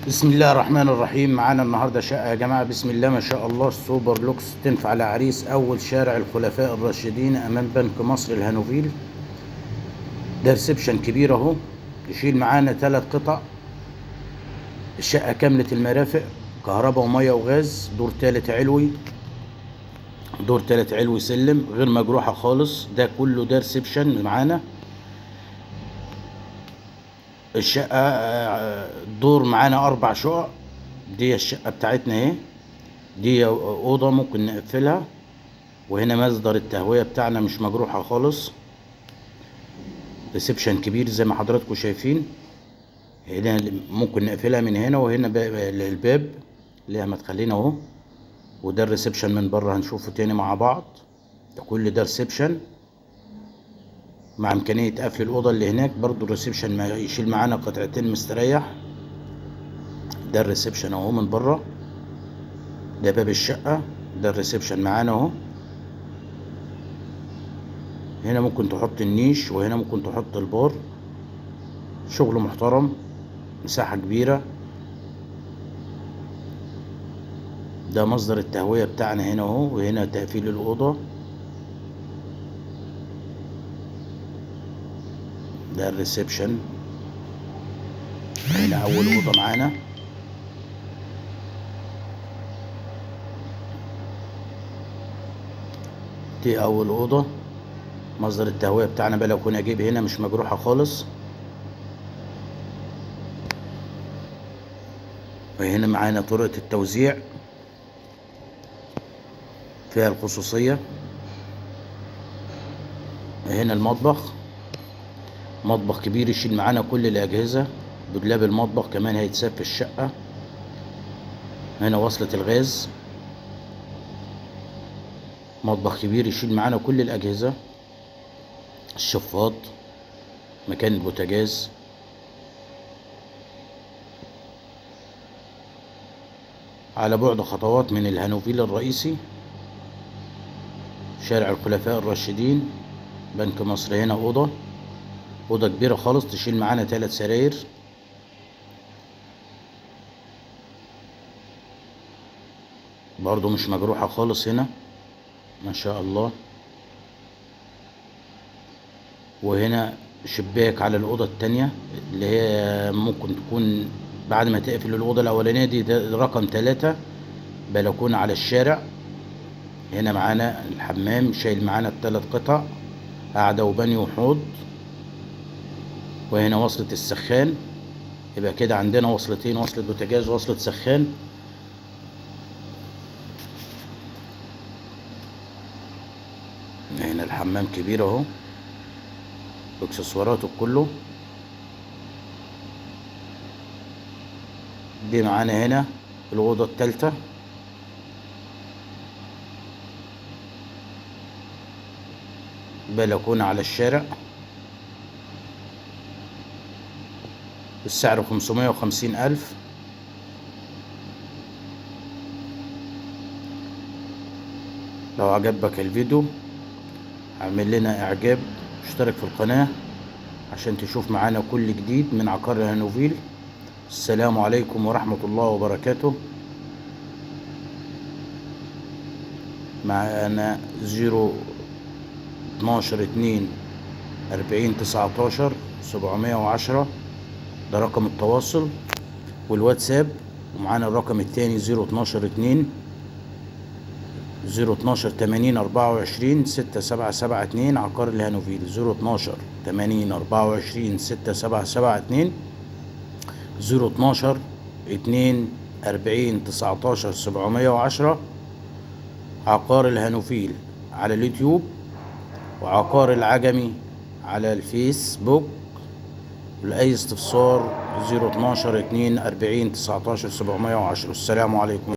بسم الله الرحمن الرحيم. معانا النهارده شقه يا جماعة، بسم الله ما شاء الله، سوبر لوكس، تنفع لعريس. اول شارع الخلفاء الراشدين امام بنك مصر الهانوفيل. ده reception كبير اهو، يشيل معانا 3 قطع. الشقة كاملة المرافق، كهرباء ومية وغاز. دور تالت علوي، دور تالت علوي، سلم، غير مجروحة خالص. ده كله ده reception معانا. الشقة دور معانا 4 شقق. دي الشقة بتاعتنا اهي، دي أوضة ممكن نقفلها، وهنا مصدر التهوية بتاعنا مش مجروحة خالص. reception كبير زي ما حضراتكم شايفين. هنا ممكن نقفلها من هنا، وهنا الباب اللي مدخلين اهو. وده ال reception من بره هنشوفه تاني مع بعض. ده كل ده reception مع امكانية قفل الاوضة اللي هناك. برضو ال reception ما يشيل معانا قطعتين مستريح. ده ال reception اهو من بره، ده باب الشقة، ده ال reception معانا اهو. هنا ممكن تحط النيش، وهنا ممكن تحط البار. شغل محترم، مساحة كبيرة. ده مصدر التهوية بتاعنا هنا اهو، وهنا تقفيل الأوضة. ده ال reception. هنا أول أوضة معانا. دي أول أوضة. مصدر التهوية بتاعنا بلكونة جيب هنا مش مجروحة خالص. وهنا معانا طرقة التوزيع فيها الخصوصية. هنا المطبخ، مطبخ كبير يشيل معانا كل الأجهزة. دولاب المطبخ كمان هيتساب في الشقة. هنا وصلة الغاز. مطبخ كبير يشيل معانا كل الأجهزة، الشفاط، مكان البوتاجاز. على بعد خطوات من الهانوفيل الرئيسي، شارع الخلفاء الراشدين، بنك مصر. هنا أوضة، أوضة كبيرة خالص تشيل معانا 3 سراير. برضو مش مجروحة خالص هنا ما شاء الله. وهنا شباك على الأوضة التانية اللي هي ممكن تكون بعد ما تقفل الأوضة الأولانية دي، ده رقم 3، بلكونة على الشارع. هنا معانا الحمام شايل معانا ال3 قطع، قاعدة وبانيو وحوض. وهنا وصلة السخان. يبقى كده عندنا وصلتين، وصلة بوتاجاز ووصلة سخان. هنا الحمام كبير اهو باكسسواراته كله. دي معانا هنا الأوضة التالتة. بلكونة على الشارع. السعر 550,000. لو عجبك الفيديو اعمل لنا اعجاب، اشترك في القناة عشان تشوف معانا كل جديد من عقار الهانوفيل. السلام عليكم ورحمة الله وبركاته. معانا 0 12 2 40 19 710، ده رقم التواصل والواتساب. ومعانا الرقم التاني 0 12 2 0 12 80 24 6 7 7 2، عقار الهانوفيل. 0 12 80 24 6 7 7 2، 0 12 2 40 19 710، عقار الهانوفيل على اليوتيوب، وعقار العجمي على الفيسبوك. لأي استفسار 0 12 2 40 19 710. السلام عليكم.